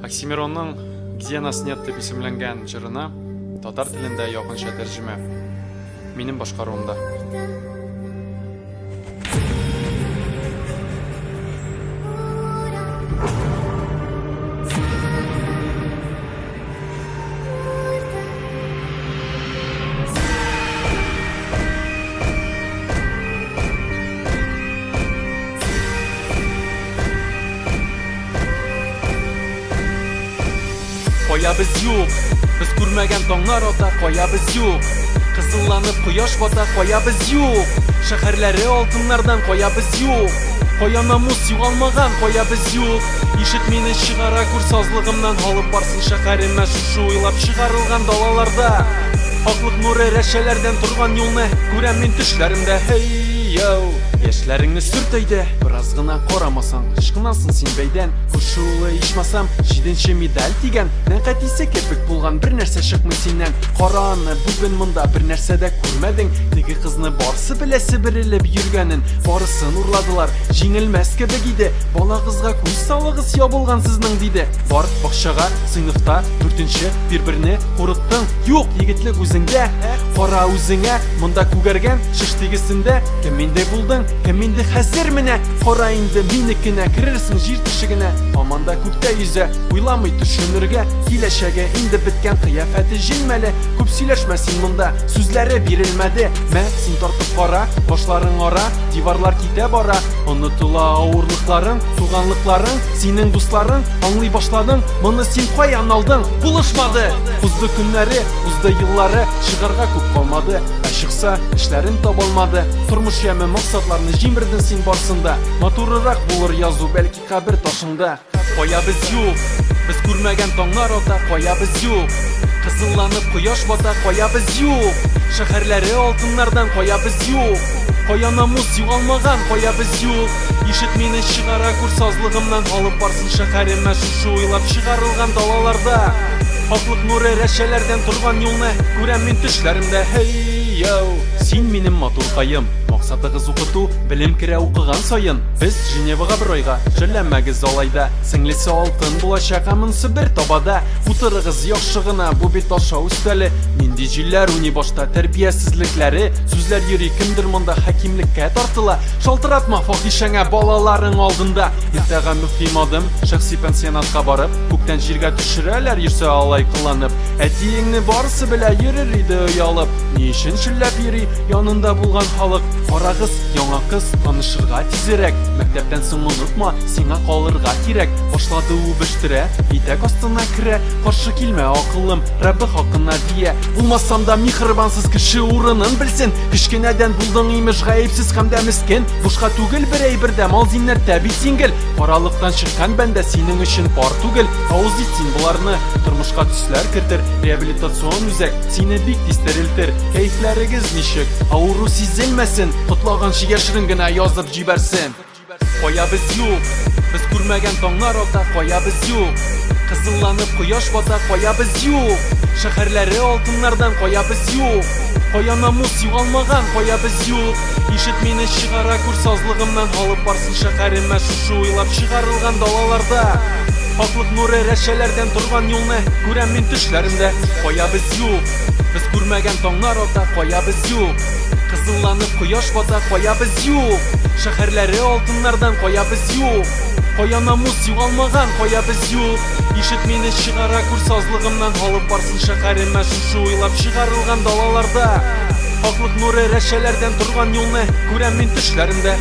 Оксимиронның Где нас нет дип исемләнгән җырына татар телендә якынча тәрҗемә. Минем башкаруымда. Кая без юк, без күрмәгән таңнар ата, кая без юк. Кызылланып кояш бата, кая без юк. Шәһәрләре алтыннардан, кая без юк. Кая намус югалмаган, кая без юк. Ишет мине чыгара күр сазлыгымнан, алып барсын шәһәремә шушы уйлап чыгарылган далаларда. Аклык нуры рәшәләрдән торган юлны күрәм мин төшләремдә. Һей, йоу! Яшьләреңне сөрт әйдә, бераз гына карамасаң, ычкынасың син бәйдән. Күрше улы ичмасам, җиденче медаль дигән, нәкъ әтисе кебек булган, бер нәрсә чыкмый синнән. Кара аны, бүген монда бер нәрсә дә күрмәдең. Теге кызны барсы белә себерелеп йөргәнен, барысын урладылар, җиңелмәс кебек иде. Балагызга күз салыгыз ябылган сезнең, диде. Бар, бакчага, сыйныфта, дүртенче, бер-берне курыктың. Юк, егетлек үзеңдә, кара үзеңә, монда күгәргән шеш тигесендә. Кем инде булдың, кем инде хәзер менә, кара инде минекенә, керерсең җир тишегенә. Һаман да күктә йөзә, уйламый төшенергә, киләчәге инде беткән, кыяфәте җиңмәле. Күп сөйләшмә син монда, сүзләре бирелмәде. Мә, син тартып кара, башларың ара, диварлар китә бара. Онытыла авырлыкларың, туганлыкларың, синең дусларың, аңлый башладың, моны син каян алдың? Булышмады! Узды көннәре, узды еллары, чыгарга күп калмады. Ә чыкса, эшләрен табалмады. Тормыш яме, максатларны җимердең син барсын да. Матурырак булыр язу, бәлки кабер ташыңда. Кая без юк, без күрмәгән таңнар ата, кая без юк. Кызылланып кояш бата, кая без юк. Шәһәрләре алтыннардан, кая без юк. Кая намус югалмаган, кая без юк. Ишет мине чыгара күр сазлыгымнан, алып барсын шәһәремә шушы уйлап чыгарылган далаларда. Аклык нуры рәшәләрдән торган юлны күрәм мин төшләремдә. Һей, йоу! Син минем матуркаем, максатыгыз укыту, белем керә укыган саен. Без Женевага бер айга, жәлләмәгез алай да. Сеңлесе алтын булачак, ә монысы бер табада. Утырыгыз яхшы гына, бу бит ашау өстәле. Нинди җилләр уйный башта, тәрбиясезлекләре. Сүзләр йөри, кемдер монда хакимлеккә тартыла. Шалтыратма фахишәңә балаларың алдында. Иртәгә мөһим адым, шәхси пансионатка барып, күктән җиргә төшерәләр йөрсә алай кыланып. Әтиеңне барысы белә, йөрер иде оялып. Ни өчен шөлләп йөри янында булган халык? Карагыз, яңа кыз, танышырга тизерәк. Мәктәптән соң онытма, сиңа калырга кирәк. Башлады үбештерә, итәк астына керә. Каршы килмә, акыллым, Раббы хакына дия. Булмасам да миһербансыз кеше урынын белсен. Кечкенәдән булдың имеш гаепсез һәм дә мескен. Бушка түгел бер әйбер дә, мал зиннәттә бит син гел. Каралыктан чыккан бәндә синең өчен пар түгел. Авыз ит син боларны, тормышка төсләр кертер. Реабилитацион үзәк сине бик тиз терелтер. Кәефләрегез ничек? Авыру сизелмәсен, котлаганчы яшерен генә язып җибәрсен. Кая без юк, без күрмәгән таңнар ата, кая без юк. Кызылланып кояш бата, кая без юк. Шәһәрләре алтыннардан, кая без юк. Кая намус югалмаган, кая без юк. Ишет мине чыгара күр сазлыгымнан, алып барсын шәһәремә шушы уйлап чыгарылган далаларда. Аклык нуры рәшәләрдән торган юлны күрәм мин төшләремдә. Кая без юк, без күрмәгән таңнар ата, кая без юк. Кызылланып кояш бата, кая без юк. Шәһәрләре алтыннардан, кая без юк. Кая намус югалмаган, кая без юк. Ишет мине чыгара күр сазлыгымнан, алып барсын шәһәремә шушы уйлап чыгарылган далаларда. Аклык нуры рәшәләрдән торган юлны күрәм мин төшләремдә.